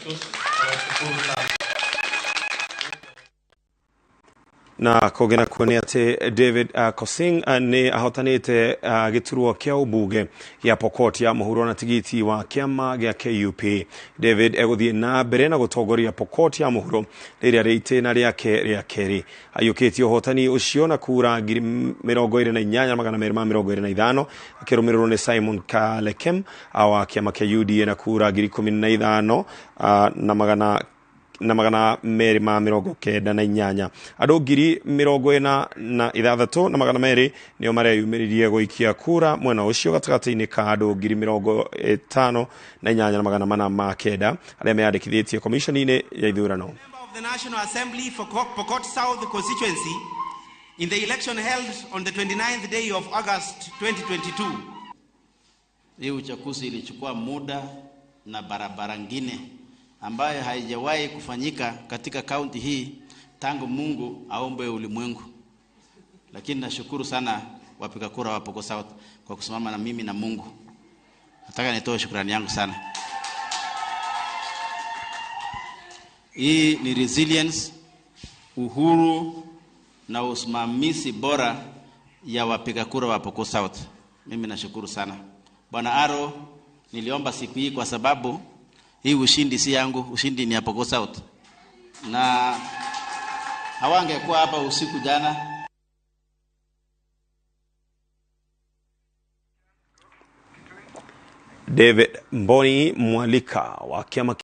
Nawashukuru sana. Na kũngĩ nakuo nĩ atĩ David Kosing nĩ ahotanĩte gĩturwa kĩa ũmbunge gĩa Pokot ya mũhuro na tigiti wa kĩama gĩa KUP. David egũthiĩ na mbere na gũtongoria Pokot ya mũhuro rĩrĩa rĩ itĩna rĩake rĩa kerĩ. Aiyũkĩtie ũhotani ũcio na kura 28,225 akĩrũmĩrĩrwo nĩ Simon Kalekem wa kĩama kĩa UDA na kura 15,000 na 298. Andũ 46,200 nĩo mareyumĩririe gũikia kura mwena ũcio gatagatĩ-inĩ ka andũ 58,409 arĩa meyandĩkithĩtie komishoni-inĩ ya ithurano. Member of the National Assembly for Pokot South constituency in the election held on the 29th day of August 2022. Hii uchaguzi ilichukua muda na barabara ngine ambayo haijawahi kufanyika katika kaunti hii tangu Mungu aombe ulimwengu. Lakini nashukuru sana wapiga kura wa Pokot South kwa kusimama na mimi na Mungu. Nataka nitoe shukrani yangu sana. Hii ni resilience, uhuru na usimamizi bora ya wapiga kura wa Pokot South. Mimi nashukuru sana. Bwana Aro, niliomba siku hii kwa sababu hii ushindi si yangu, ushindi ni ya Pokot South. Na hawangekuwa hapa usiku jana. David Mboni Mwalika wa chama